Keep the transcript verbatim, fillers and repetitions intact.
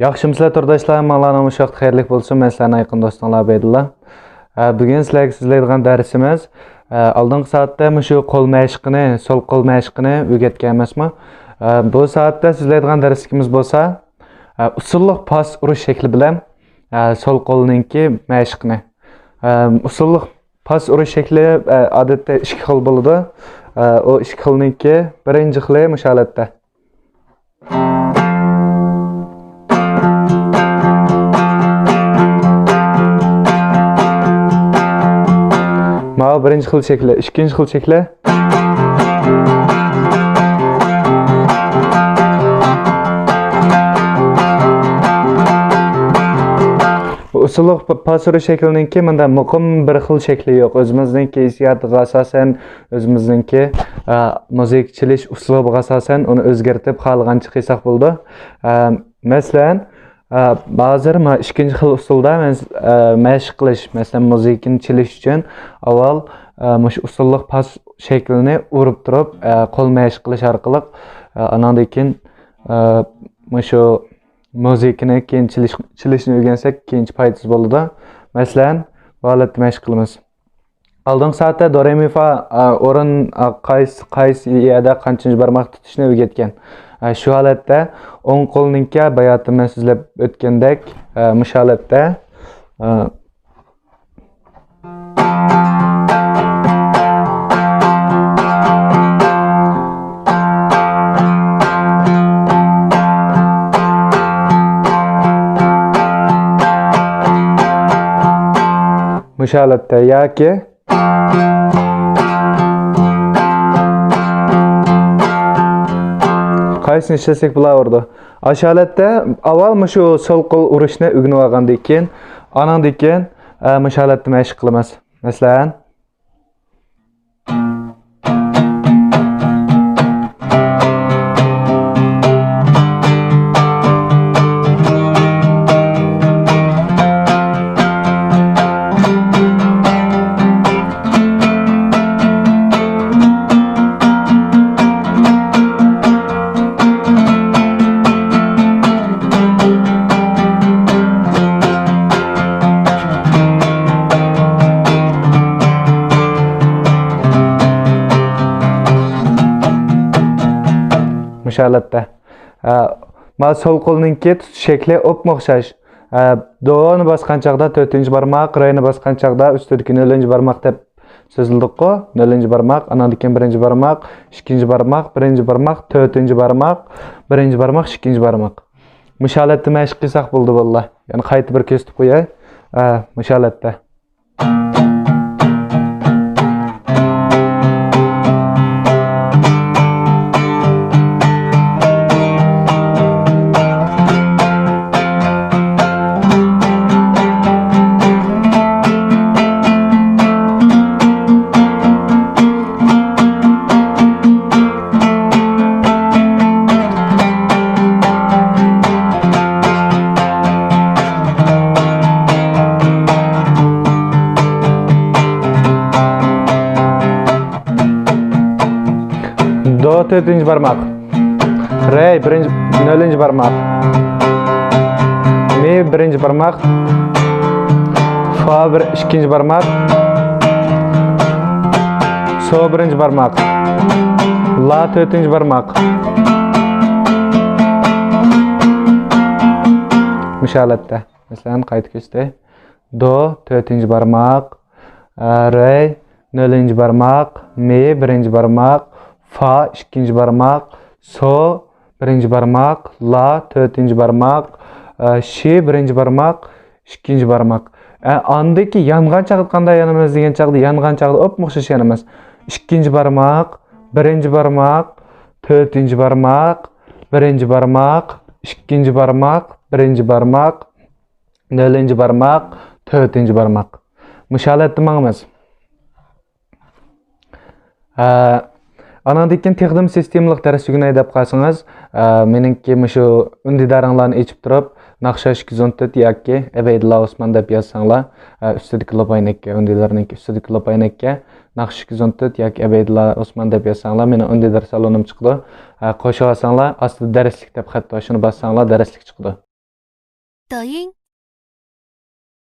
ياخشىمۇسىلەر تورداشلار؟ ھەممىڭلارنىڭ مۇشۇ ۋاقىت خەيرلىك بولسۇن. مەن سىلەرنىڭ يېقىن دوستۇڭلار ئابىدۇللا. ئە، بۈگۈن سىلەرگە سۆزلەيدىغان دەرسىمىز، ئە، ئالدىنقى سائەتتە مۇشۇ قول مەشىقىنى، سول قول مەشىقىنى ئۆگەتكەن ئەمەسمۇ؟ ئە، بۇ سائەتتە سۆزلەيدىغان دەرسلىكىمىز بولسا، ئە، ئۇسسۇللۇق پاس ئۇرۇش شەكلى بىلەن، ئە، سول قولنىڭكى مەشىقىنى. ئە، ئۇسسۇللۇق پاس ئۇرۇش شەكلى، ئە، ئادەتتە ئىككى خىل بولىدۇ. ئە، ئۇ ئىككى خىلنىڭكى بىرىنچى خىلى مۇشۇ ھالەتتە. ماۋۇ بىرىنچى خىل شەكلى، ئىككىنچى خىل شەكلى. ئۇسسۇللۇق پا-، پاس ئۇرۇش شەكلىنىڭكى مۇنداق مۇقىم بىر خىل شەكلى يوق. ئۆزىمىزنىڭكى ھېسسىياتىغا ئاساسەن، ئۆزىمىزنىڭكى، ئە، مۇزىكا چېلىش ئۇسلۇبىغا ئاساسەن ئۇنى ئۆزگەرتىپ خالىغانچە قىلساق بولىدۇ. ئە، مەسىلەن، ئە، ھازىر مانا ئىككىنچى خىل ئۇسۇلدا مەن، ئە، مەشىق قىلىش، مەسىلەن، مۇزىكىنى چېلىش ئۈچۈن ئاۋۋال، ئە، مۇشۇ ئۇسسۇللۇق پاس شەكلىنى ئۇرۇپ تۇرۇپ، ئە، قول مەشىق قىلىش ئارقىلىق، ئە، ئاناندىن كېيىن، ئە، مۇشۇ مۇزىكىنى كېيىن چېلىش، چېلىشنى ئۆگەنسەك، كېيىنچە پايدىسى بولىدۇ. مەسىلەن، بۇ ھالەتتە مەشىق قىلىمىز. ئالدىنقى سائەتتە دو، رې، مى، فا، ئا، ئورۇن، ئا، قايسى، قايسى يەردە قانچىنچى بارماق تۇتۇشنى ئۆگەتكەن. ئا، شۇ ھالەتتە ئوڭ قولنىڭكى باياتىن مەن سۆزلەپ ئۆتكەندەك، ئا، مۇشۇ ھالەتتە، ئا، مۇشۇ ھالەتتە ياكى قايسىنى ئىشلەتسەك بولاۋېرىدۇ. ئاشۇ ھالەتتە ئاۋۋال مۇشۇ سول قول ئۇرۇشنى ئۆگىنىۋالغاندىن كېيىن، ئانىڭدىن كېيىن، ئە، مۇشۇ ھالەتتە مەشىق قىلىمىز. مەسىلەن، مۇشۇ ھالەتتە. ئە، مانا سول قولنىڭكى تۇتۇش شەكلى ئوپمۇ ئوخشاش. ئە، دونى باسقان چاغدا تۆتىنچى بارماق، رېنى باسقان چاغدا ئۈستىدىكى نۆلىنچى بارماق دەپ سۆزلىدۇققۇ. نۆلىنچى بارماق، ئاناندىن كېيىن بىرىنچى بارماق، ئىككىنچى بارماق، بىرىنچى بارماق، تۆتىنچى بارماق، بىرىنچى بارماق، ئىككىنچى بارماق. مۇشۇ ھالەتتە مەشىق قىلساق بولدى بالىلار. يەنە قايتا بىر كۆرسىتىپ قوياي. ئە، مۇشۇ ھالەتتە. دو تۆتىنچى بارماق. رې بىرىنچى، نۆلىنچى بارماق. مى بىرىنچى بارماق. فا بىر، ئىككىنچى بارماق. سو بىرىنچى بارماق. لا تۆتىنچى بارماق. مۇشۇ ھالەتتە. مەسىلەن، قايتا كۆرسىتەي. دو تۆتىنچى بارماق. ئە، رې نۆلىنچى بارماق. مى بىرىنچى بارماق. فا ئىككىنچى بارماق. سو بىرىنچى بارماق، لا تۆتىنچى بارماق، ئە، شى بىرىنچى بارماق، ئىككىنچى بارماق. ئە، ئاندىكى يانغان چاغدا قانداق يانىمىز دېگەن چاغدا، يانغان چاغدا ئوپمۇ ئوخشاش يانىمىز. ئىككىنچى بارماق، بىرىنچى بارماق، تۆتىنچى بارماق، بىرىنچى بارماق، ئىككىنچى بارماق، بىرىنچى بارماق، نۆلىنچى بارماق، تۆتىنچى بارماق. مۇشۇ ھالەتتە ماڭىمىز. ئە، ئانىڭدىن كېيىن تېخىمۇ سىستېمىلىق دەرس ئۆگىنەي دەپ قالسىڭىز، ئە، مېنىڭكى مۇشۇ ئۈندىدارىڭلارنى ئېچىپ تۇرۇپ، ناخشا ئىككى يۈز ئون تۆت ياكى ئەبەيدۇللا ئوسمان دەپ يازساڭلار، ئە، ئۈستىدىكى لوپاينىڭكى، ئۈندىدارنىڭكى ئۈستىدىكى لوپاينىڭكى ناخشا ئىككى يۈز ئون تۆت ياكى ئەبەيدۇللا ئوسمان دەپ يازساڭلار، مېنىڭ ئۈندىدار سالونۇم چىقىدۇ. ئە، قوشۇۋالساڭلار، ئاستىدا دەرسلىك دەپ خەت بار، شۇنى باسساڭلار، دەرسلىك چىقىدۇ. 抖音、